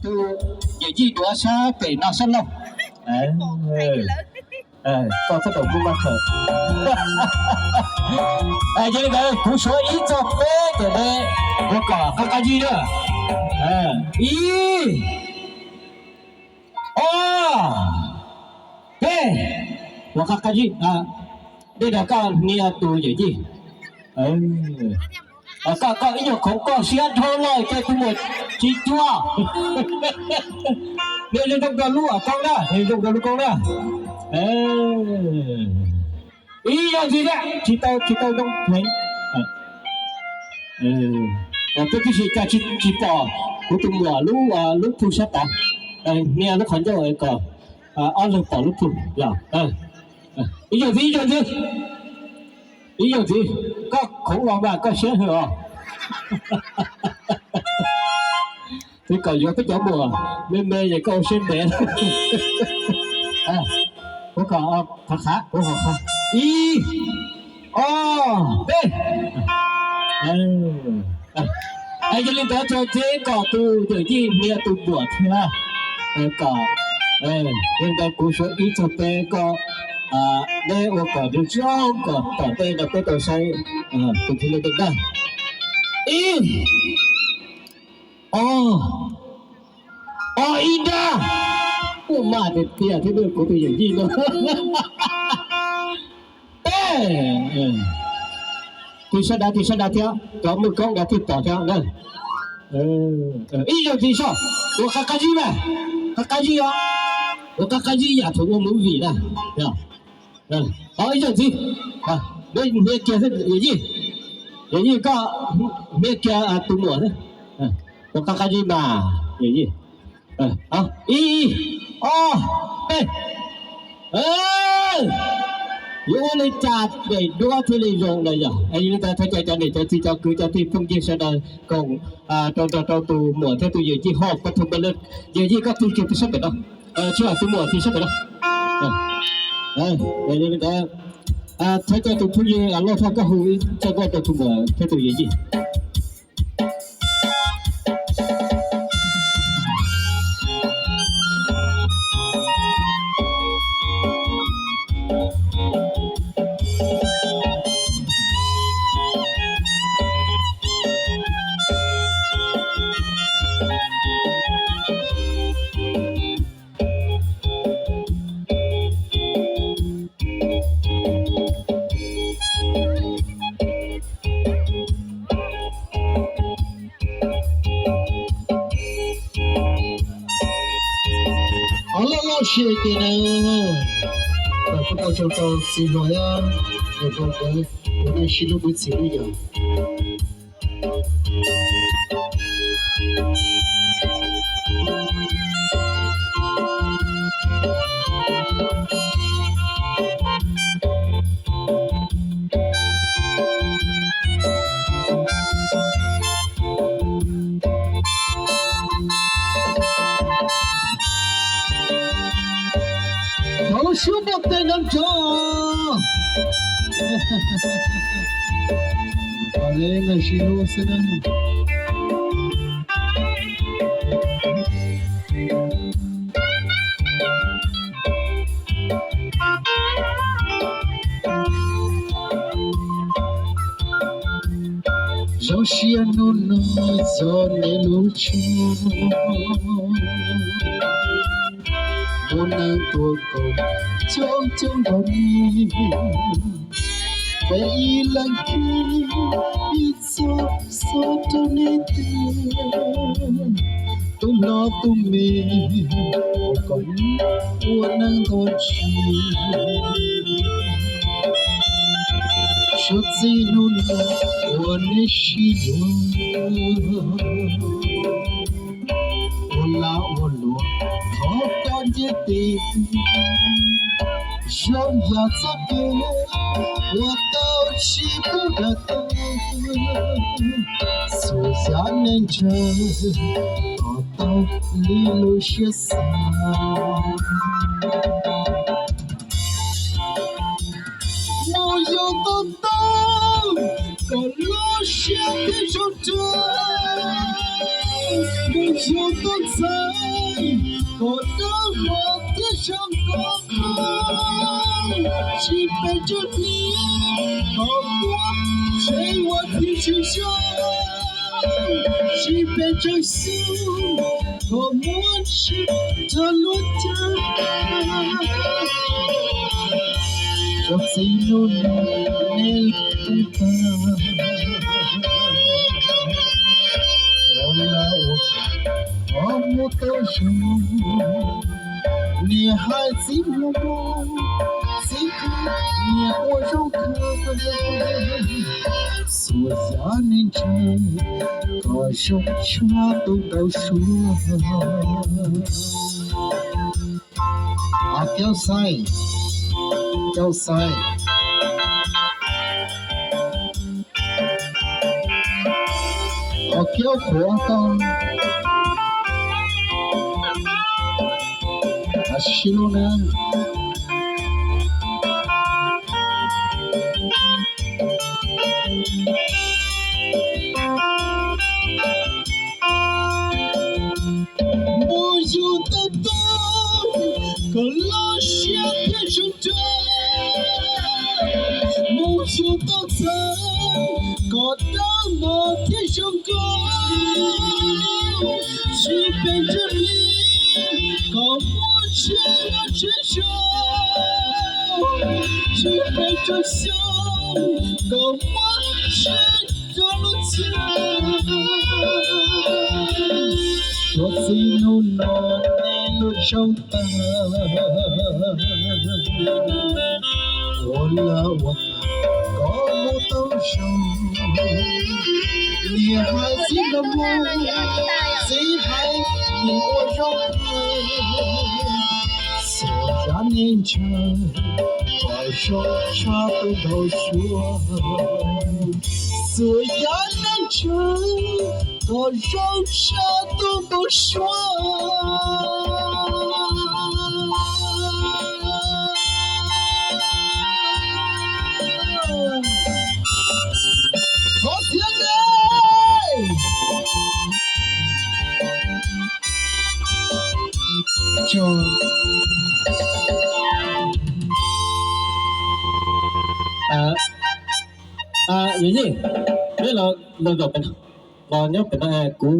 Tus yawm yij duav sab pem no sab laug. Koj txhob tau mus maj khaws. Yog li ntawd kuv suav ib txog peb ces dej ua kom qab qab yig na. Ib, ob, peb, ua qab qab yig. Dej nrog koj hnia tus yawm yij. Koj, koj ib nyuag khoov koj siab dhau lawm ces tus muam tsis cuag. Hnia zoo zoo rau lub koob na, hnia zoo rau lub koob na. Ib zaug ntxiv thiab, tsis tau, tsis tau zoo heev. Peb tib si cas tsis pom kuv tus muam lub, lub plhu sab tod. Hnia lub qhov ncauj kom ob leeg pom lub plhu. Ib zaug ntxiv, ib zaug ntxiv. Ib zaug ntxiv, koj khoov los mas koj siab hwm os. Twb kom yuav peb cov muam me me es koj ua siab ntev. Ib, ob, peb. Yog li ntawd txog ntxiv kom tus yawm yij hnia tus muam thiab. Kom, yog li ntawd kuv suav ib txog peb koj, neb ua kom zoo zoo kom tom ntej no peb tau saib tus thib lej tej ntag. Ib, ob, ob ib nrab. Ua mas tiag tiag thiab kuv tus yawm yij no. Peb, tig sab dav, tig sab dav thiab, cov muaj koob dav thiaj pom thiab na. Ib zaug ntxiv soj, ua qab qab zib mas, qab qab zib os, ua qab qab zib yam thaum ua movie na. Ib zaug ntxiv, hnia kiag xwb yawm yij, yawm yij koj hnia kiag tus muam xwb, ua qab qab zib mas yawm yij. Ib, ob, peb. Yuav ua li cas daim duab thiaj li zoo na yog? Yog li ntawd thov caw cov niam cov txiv cov kwv cov tij phooj ywg sawv daws koom rau nrog rau tus muam thiab tus yawm yij ho pab thum npa laj. Yawm yij koj tig kiag tus sab pem no, tsis yog tus muam tig sab pem no. Yog li ntawd thov caw tus phooj ywg Lauj Thoj koj hu ib txoj nkauj rau tus muam thiab tus yawm yij. Loj loj siab ces na, kom peb tau txog tau txiv hluas thiab, kom tau nkawd ua neej sib hlub ib txhis lub yam. Thov lub suab npau taws nrov nrov. Ua li no sib hlub xwb na. Zoo siab hnub no yog nej lub tshua, muaj neeg tuaj koom coob coob nrog nej, peb ib leeg khib ib txoj xov rau nej tias, tus hlob tus me, ua kom ua neej nto ntsis. Suav txij hnub no uas nej sib yuav, ua lag ua luam thov koj ntiaj teb, zoo yam txoj kev uas tau sib pub dag tag, txhua yam neej tsa kom tau li lub siab xav. Mus yug tau tau kom lub siab thiaj zoo rau, mus yug tau ntxhais Ua dawb vog thiab zoo nkauj, tsis pes tsawg hli kom muab tsev ua txiv tsis zoo, tsis pes tsawg xyoo kom muab tsev rau luag cav. Tsoom txiv nus nus nej lub tub tag, ua la ua qhov muab tau zoo, niam hais txiv mloog, txiv hais niam ua zoo kawg, txhua yam neej tsa kom zoo tshaj tub ntau suab. Cauj xais, cauj xais, o kiaub qhuav tau, sib lub na. Mus yug tau tub kom loj siab thiab zoo nraug, mus yug tau txawv kom dawb mos thiab zoo nkauj, tsis pes tsawg hli kom muab tsev ua tsev zoo, tsis pes tsawg xyoo kom muab tsev rau luag cav. Tsoom txiv nus nus nej lub tub tag, ua la ua qhov muab tau zoo, niam hais txiv mloog, txiv hais niam ua zoo kawg, txhua yam neej tsa kom zoo tshaj tub ntau suab, txhua yam neej tsa kom zoo tshaj tub ntau suab. Thov txim nawb. Yog, yog, peb los, los nyob pem no kuv